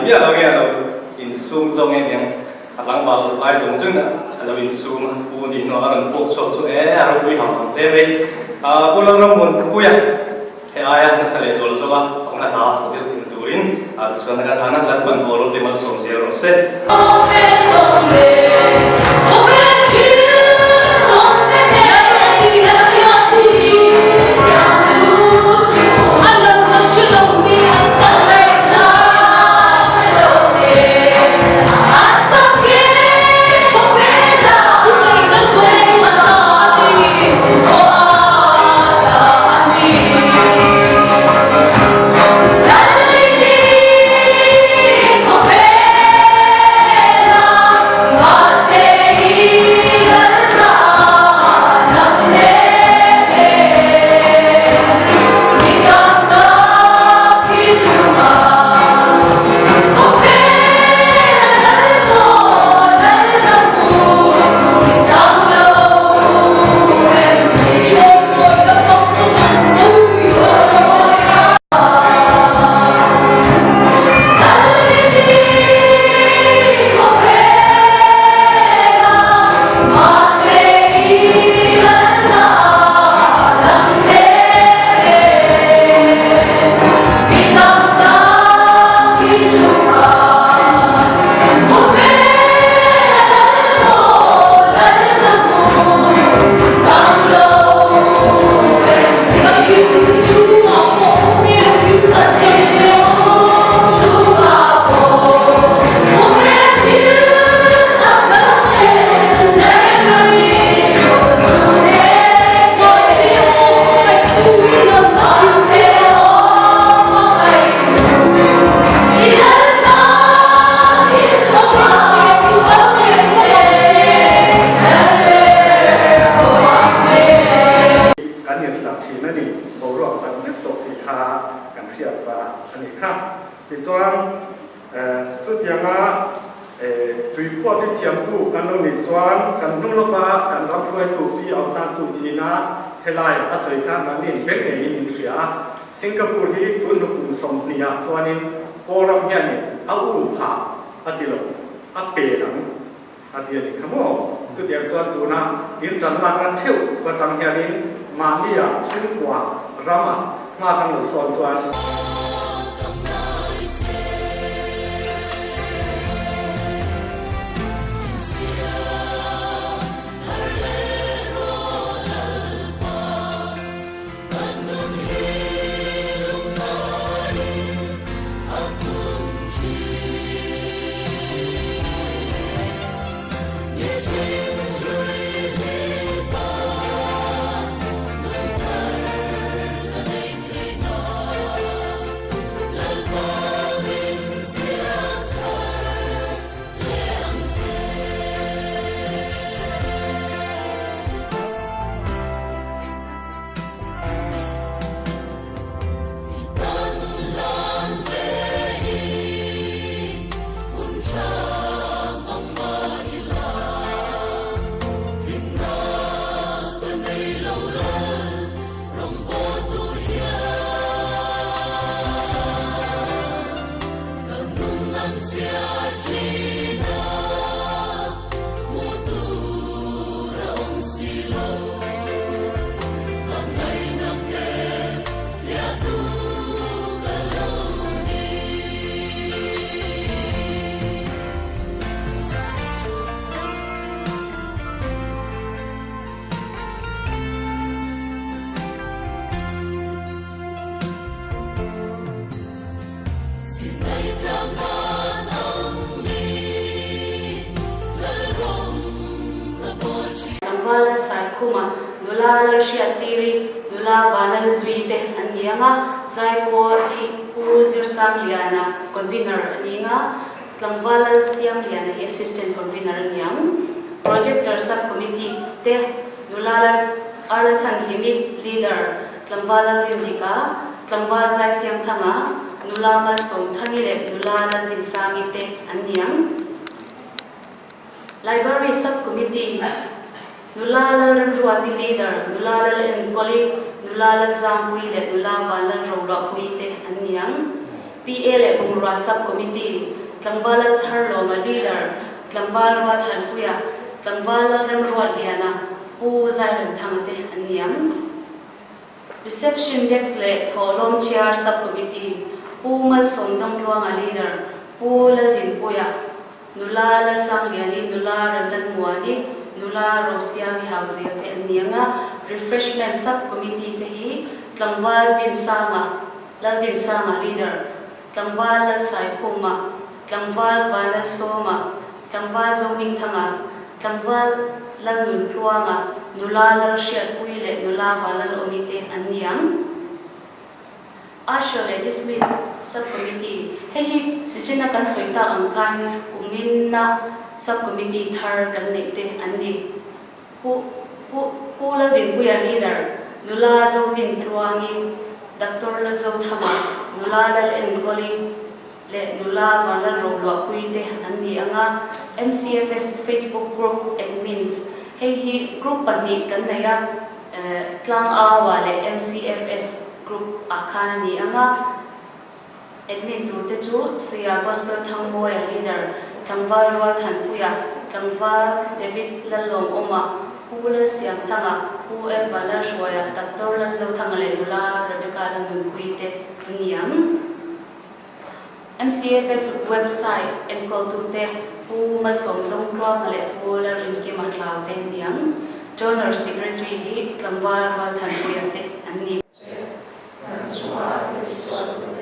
miah lo nge a lo insum zawk nge niang a tlangval lai zawng zawngin a lo insum a, pu nih hnuah a rawn puak chhuak chu e a ropui hang hang hle mai. Pu Lalrammuanpuia he aia nasa leh zual zawk a pakna hla chho deuh thei turin duhsakna kan hlan a, Lalpan aw rawlte malsawm zel rawh se. Kan inhlat thin a ni, boruak tam vek tawh tih kha kan hriat sa a nih kha. Tichuan, chutianga tuikhuah bik thiamtu kan lo nih chuan kan hnung lawka kan ram hruaitu Pi Aung San Suu Kyi ina helai a sawi kha mahni in beng ngeiin min hria a. Singapore hi tun hnu kum 20 ah chuanin Kawl ram hianin a um phah a ti lo, a pen ang a ti a ni kha maw? Chutiang chuan tuna in tan lakna theuh atang hianin mahnia chhungkua rama hma kan lo sawn chuan. Tlangval Saikhuma, nula Lalhriattiri, nula Vanlalzui te an ni ang a, Zaipawl hi Pu Zirsangliana Convener a ni ang a, Tlangval Lalsiamliana hi Assistant Convener a ni ang. Projector Sub Committee te nula Lal Arlachanhimi, Leader, Tlangval Lalrimdika, Tlangval Zaisiamthanga, nula Malsawmthangi leh nula Laltinsangi te an ni ang. Library Sub-Committee, Nula Lalremruati Leader, Nula Lalenkawli, Nula Lalzangpuii leh Nula Vanlalroluahpuii te an ni ang. PA leh Bungrua Sub Committee, Tlangval Laltharlawma Leader, Tlangval Ruathanpuia, Tlangval Lalremruatliana, Pu Zairemthanga te an ni ang. Reception Desk leh Thawhlawm Chhiar Sub Committee, Pu Malsawmdawngtluanga Leader, Pu Laldinpuia, Nula Lalsangliani, Nula Remlanmuani, Nula Rosiami Hauzel te an ni ang a, Refreshment Sub Committee te hi Tlangval Dinsanga, Laldinsanga Leader, Tlangval Lalsaikhuma, Tlangval Vanlalsawma, Tlangval Zohmingthanga, Tlangval Lalnuntluanga, Nula Lalhriatpui leh Nula Vanlalawmi te an ni ang. Usher leh Discipline Sub-Committee, Hei hi nichina kan sawi tak ang khan kuminna Sub-Committee thar kan neih te an ni. Pu Pu Pu Laldinpuia Leader, Nula Zodintluangi, Doctor Lalzothama, Nula Lalenkawli, leh nula Vanlal Roluahpui te an ni ang a, MCFS Facebook group admins, hei hi group pahnih kan nei a, Tlangaua leh MCFS group ah khan a ni ang a, admin tur te chu Saya Gospel Thangmawia leader, Tlangval Rualthanpuia, Tlangval David Lallawmawma, Pu Lalsiamthanga, Pu L Vanlalhruaia, Doctor Lalzothanga leh nula Rebecca Lalnunpuii te an ni ang. MCFS website enkawltute Pu Malsawmdawngtluanga leh Pu Lalrinkima Tlau te niang Donor Secretary hi Tlangval Rualthanpuia te an ni. Che, kan chungah te tisual tu.